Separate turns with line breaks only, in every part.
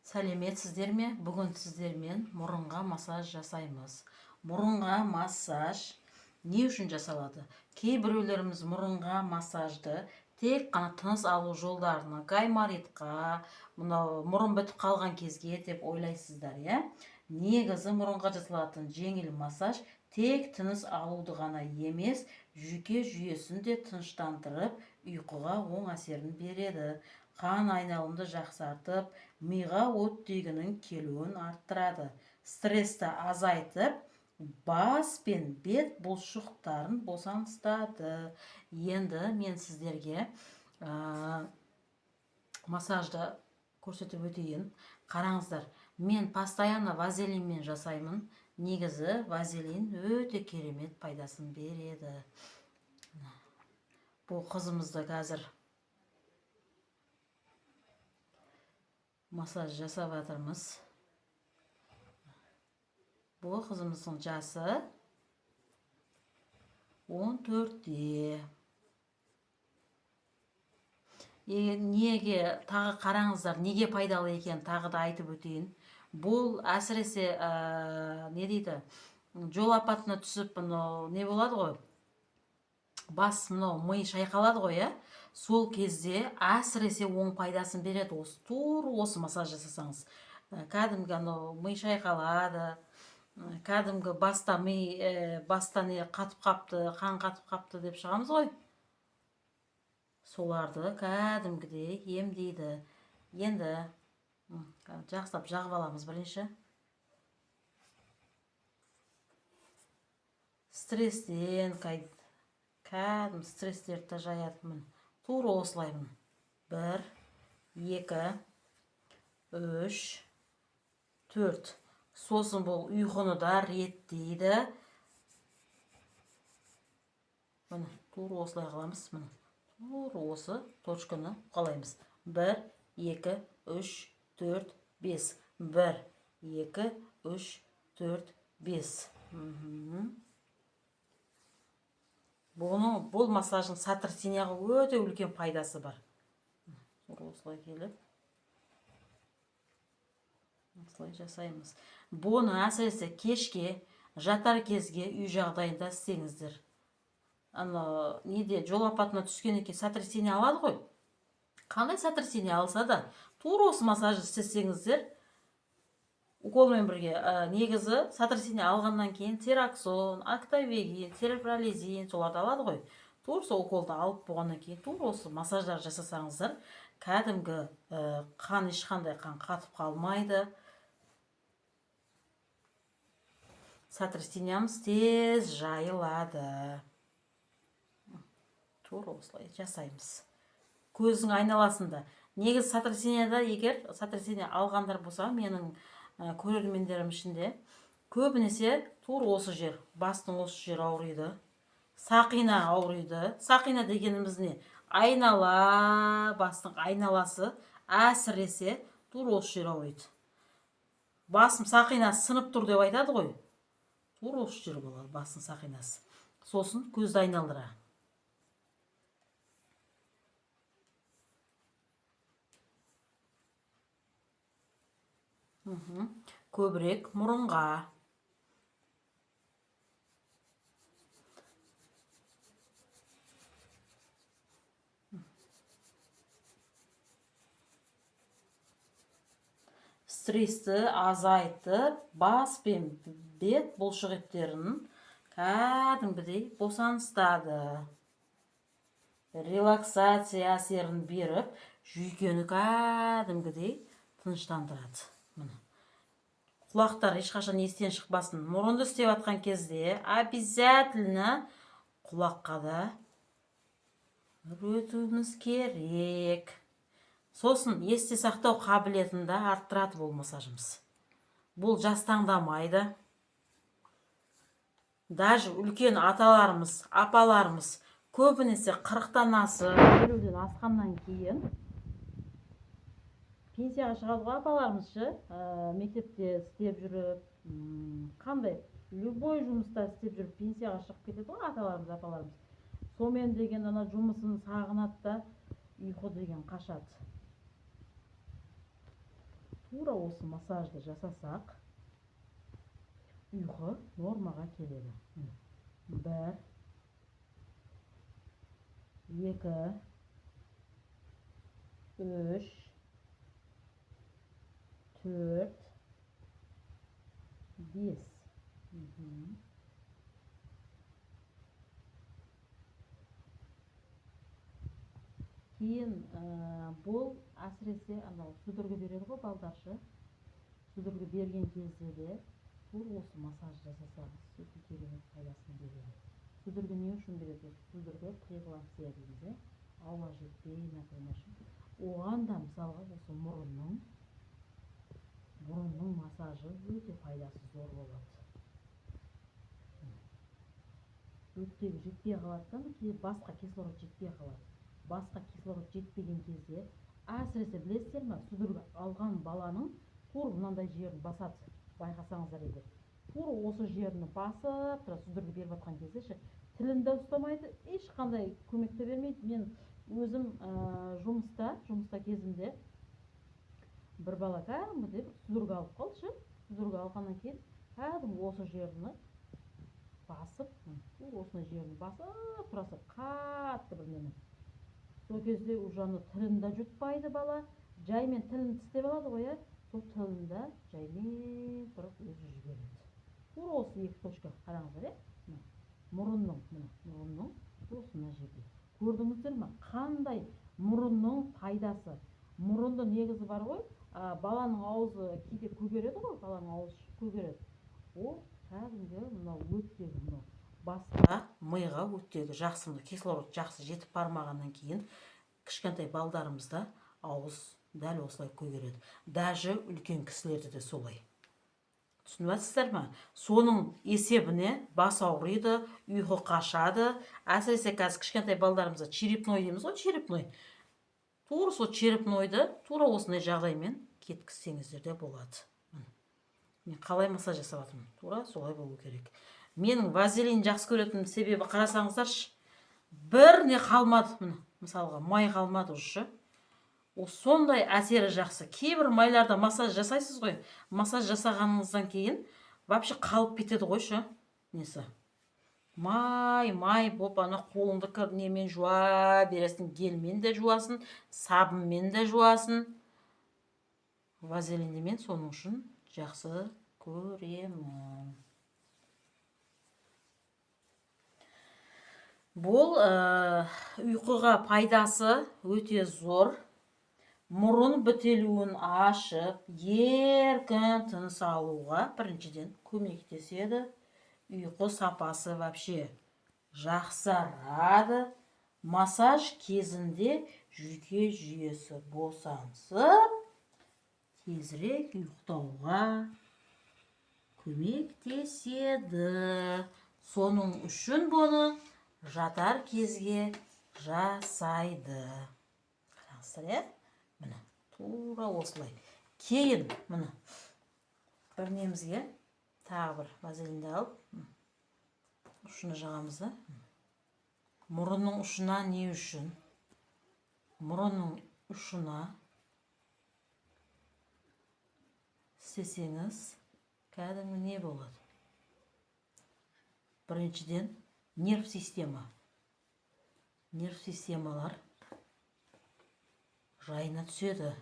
Сәлеметсіздер ме? Бүгін сіздермен мұрынға массаж жасаймыз. Мұрынға массаж не үшін жасалады? Кейбіреулеріміз мұрынға массажды тек қана тыныс алу жолдарына, гайморитқа, мынау мұрын бітіп қалған кезге деп ойлайсыздар, иә? Негізі мұрынға жасалатын жеңіл массаж тек тыныс алуды ғана емес, жүйке жүйесін де тыныштандырып, ұйқыға оң әсерін береді. Қан айналымды жақсартып, миға оттегінің келуін арттырады. Стрессті азайтып, бас пен бет бұлшықтарын босаңсытады. Енді мен сіздерге массажды көрсетіп өтейін. Қараңыздар, мен постоянно вазелинмен жасаймын. Негізі вазелин өте керемет пайдасын береді. Бұл қызымызды қазір массаж жасап жатырмыз. Бұл қызымыздың жасы 14-те. Неге тағы қараңыздар, неге пайдалы екенін тағы да айтып өтейін. Бұл әсіресе не дейді, жол апатына түсіп, мынау не болады ғой, бас мынау ми шайқалады ғой, иә? Сол кезде әсіресе оң пайдасын береді. Осы тура осы массаж жасасаңыз, кәдімгі анау ми шайқалады, кәдімгі баста ми, баста не қатып қапты, қан қатып қапты деп шығамыз ғой. Соларды кәдімгідей емдейді. Енді жақсылап жағып аламыз бірінші. Стресстен кәдімгі стресстерді де жаяды. Міне, тура осылай міне. 1, 2, 3, 4. Сосын бұл ұйқыны да реттейді. Міне, тура осылай қыламыз. Міне, тура осы точканы қалаймыз. 1, 2, 3, 4, 5. 1, 2, 3, 4, 5. Бұл массаждың сотрясенияға өте үлкен пайдасы бар. Тура осылай келіп, осылай жасаймыз. Бұны әсіресе кешке жатар кезге үй жағдайында істеңіздер. Ана неде жол апатына түскеннен кейін сотрясение алады ғой. Қандай сотрясение алса да, тура осы массажды істесеңіздер, уколмен бірге, негізі сотрясение алғаннан кейін тераксон, актовегин, церебролизин соларды алады ғой. Тура сол уколды алып болғаннан кейін тура осы массаждар жасасаңыздар, кәдімгі қан, ешқандай қан қатып қалмайды. Сотрясениямыз тез жайылады. Тура осылай жасаймыз. Көздің айналасында. Негізі сотрясенияда, егер сотрясение алғандар болса, менің көрермендерім ішінде көбінесе тура осы жер, бастың осы жері ауырады. Сақина ауырады. Сақина дегеніміз не? Айнала, бастың айналасы, әсіресе тура осы жер ауырады. Басым сақинасы сынып тұр деп айтады ғой. Тура осы жер болады бастың сақинасы. Сосын көзді айналдыра. Көбірек мұрынға. Стрессті азайтып, бас пен бет бұлшық еттерін кәдімгідей босаңсытады. Релаксация әсерін беріп, жүйкені кәдімгідей тыныштандырады. Міне. Құлақтар ешқашан естен шықпасын. Мұрынды істеп жатқан кезде обязательно құлаққа да өтуіміз керек. Сосын есте сақтау қабілетін де арттырады бұл массажымыз. Бұл жас таңдамайды. Даже үлкен аталарымыз, апаларымыз көбінесе 40-тан асып, 50-ден асқаннан кейін пенсияға шығады ғой апаларымыз ше, мектепте істеп жүріп, қандай любой жұмыста істеп жүріп пенсияға шығып кетеді ғой аталарымыз, апаларымыз. Сонымен деген ана жұмысын сағынады да, ұйқы деген қашады. Тура осы массажды жасасақ, ұйқы нормаға келеді. 1, 2, 3, 4, 5. Кейін бұл әсіресе анау судорога береді ғой балдаршы. Судорога берген кезде де тура осы массаж жасасаңыз өте керемет пайдасын береді. Судорога не үшін береді? Судорога преэклампсия дейміз, ауа жетпей, например. Оған да мысалға осы мұрынның массажы өте пайдасы зор болады. Өттегі жетпей қалады да, басқа кислород жетпей қалады. Басқа кислород жетпеген кезде, әсіресе білесіздер ме, судорога алған баланың тура мынандай жерін басады, байқасаңыздар егер. Тура осы жерін басып, тура судорога беріп жатқан кезде ше, тілін де ұстамайды, ешқандай көмек те бермейді. Мен өзім жұмыста кезімде бір бала кәдімгідей бір судорога алып қалды ше. Судорога алғаннан кейін кәдімгі осы жерін басып, тура осындай жерін басып тұрасы қатты бір немен. Сол кезде уже аны тілін де жұтпайды бала, жаймен тілін тістеп алады ғой, сол тілін де жаймен тұрып өзі жібереді. Тура осы екі точка қараңыздар, мына мұрынның, мына мұрынның тура осындай жерде. Көрдіңіздер ме, қандай мұрынның пайдасы? Мұрынды негізі бар ғой, баланың аузы кейде көгереді ғой, баланың аузы көгереді. Ол кәдімгі мынау өттегі, мынау басқа миға өттегі жақсы, мына кислород жақсы жетіп бармағаннан кейін кішкентай балдарымызда ауыз дәл осылай көгереді. Даже үлкен кісілерде де солай. Түсініп жатсыздар ма? Соның есебіне бас ауырады, ұйқы қашады. Әсіресе қазір кішкентай балдарымызда черепной дейміз ғой, черепной. Тура сол черепнойды тура осындай жағдаймен кеткізсеңіздер де болады. Мен қалай массаж жасап жатырмын? Тура солай болу керек. Менің вазелин жақсы көретін себебі қарасаңыздаршы, бір не қалмады, міне, мысалға май қалмады уже. Ол сондай әсері жақсы. Кейбір майларда массаж жасайсыз ғой, массаж жасағаныңыздан кейін вообще қалып кетеді ғой ше, несі. Май, май болып ана қолыңды кір немен жуа бересің, гельмен де жуасың, сабынмен де жуасың. Вазелинді мен соның үшін жақсы көремін. Бұл ұйқыға пайдасы өте зор. Мұрын бітелуін ашып, еркін тыныс алуға біріншіден көмектеседі. Ұйқы сапасы вообще жақсарады. Массаж кезінде жүйке жүйесі босаңсып, тезірек ұйықтауға көмектеседі. Соның үшін бұны жатар кезге жасайды. Қараңыздар, иә? Міне, тура осылай. Кейін, міне, бір немізге тағы бір вазелинді алып, ұшына жағамыз да. Мұрынның ұшына не үшін? Мұрынның ұшына істесеңіз, кәдімгі не болады? Біріншіден, нерв система. Нерв системалар жайына түседі.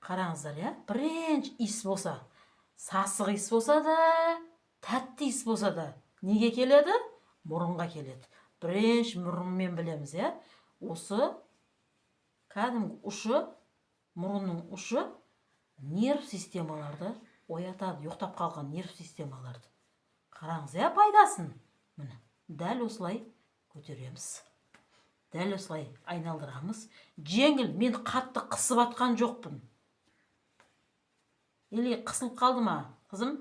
Қараңыздар, иә? Бірінші иіс болса, сасық иіс болса да, тәтті иіс болса да, неге келеді? Мұрынға келеді. Бірінші мұрынмен білеміз, иә? Осы кәдімгі ұшы, мұрынның ұшы нерв системаларды оятады, ұйықтап қалған нерв системаларды. Қараңыз, иә, пайдасын. Міне, дәл осылай көтереміз. Дәл осылай айналдырамыз. Жеңіл, мен қатты қысып атқан жоқпын. Или қысылып қалды ма, қызым?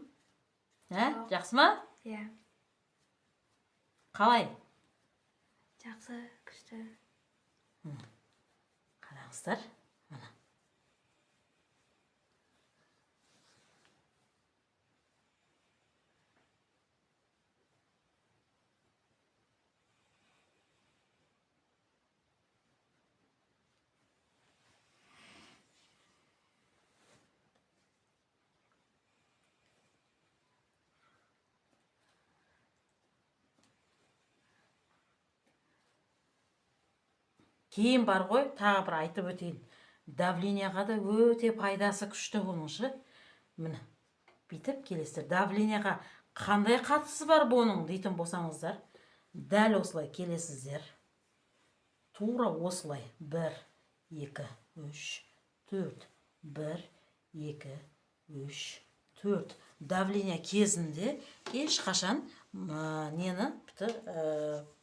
Ә,
Жоқ.
жақсы ма?
Иә.
Қалай?
Жақсы, күшті.
Қараңыздар, міне. Кейін бар ғой, тағы бір айтып өтейін. Давление ға да өте пайдасы күшті бұның ше. Міне, бүйтіп келесіздер. Давление ға қандай қатысы бар бұның дейтін болсаңыздар, дәл осылай келесіздер. Тура осылай. 1, 2, 3, 4. 1, 2, 3, 4. Давление кезінде ешқашан нені бітір,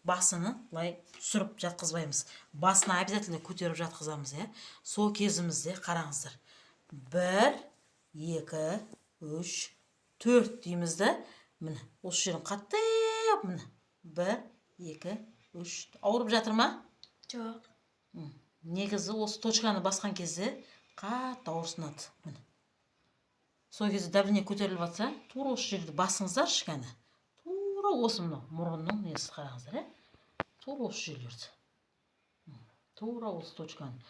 басыны былай түсіріп жатқызбаймыз. Басына обязательно көтеріп жатқызамыз, иә. Сол кезімізде қараңыздар. 1, 2, 3, 4 дейміз да. Міне, осы жерін қаттап, міне. 1, 2, 3. Ауырып жатыр ма?
Жоқ.
Негізі осы точка ны басқан кезде қатты ауырсынады. Міне, сол кезде давление көтеріліп жатса, тура осы жерді басыңыздаршы, кәні. Тура осы мынау мұрынның несі, қараңыздар, иә, тура осы жерлерді. Тура осы точка ны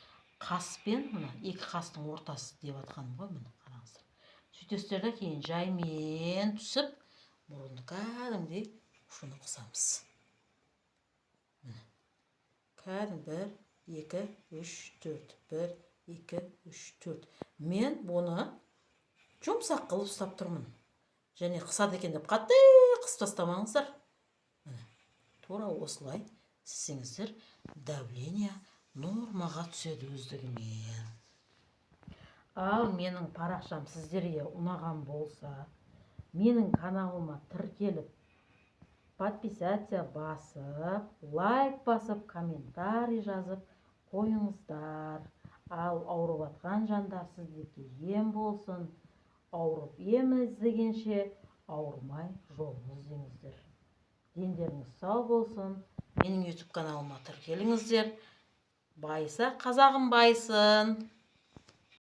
қаспен, мына екі қастың ортасы деп жатқаным ғой. Міне, қараңыздар, сөйтесіздер да, кейін жаймен түсіп, мұрынды кәдімгідей ұшына қысамыз. Міне, кәдімгі бір, екі, үш, төрт, бір, екі, үш, төрт. Мен бұны жұмсақ қылып ұстап тұрмын және қысады екен деп қатты қысып тастамаңыздар. Міне, тура осылай істесеңіздер, давление нормаға түседі өздігімен. Ал менің парақшам сіздерге ұнаған болса, менің каналыма тіркеліп, подписаться басып, лайк басып, комментарий жазып қойыңыздар. Ал ауырып жатқан жандар, сіздерге ем болсын. Ауырып ем іздегенше, ауырмай жолын іздеңіздер. Дендеріңіз сау болсын. Менің Ютуб каналыма тіркеліңіздер. Байыса қазағым, байысын.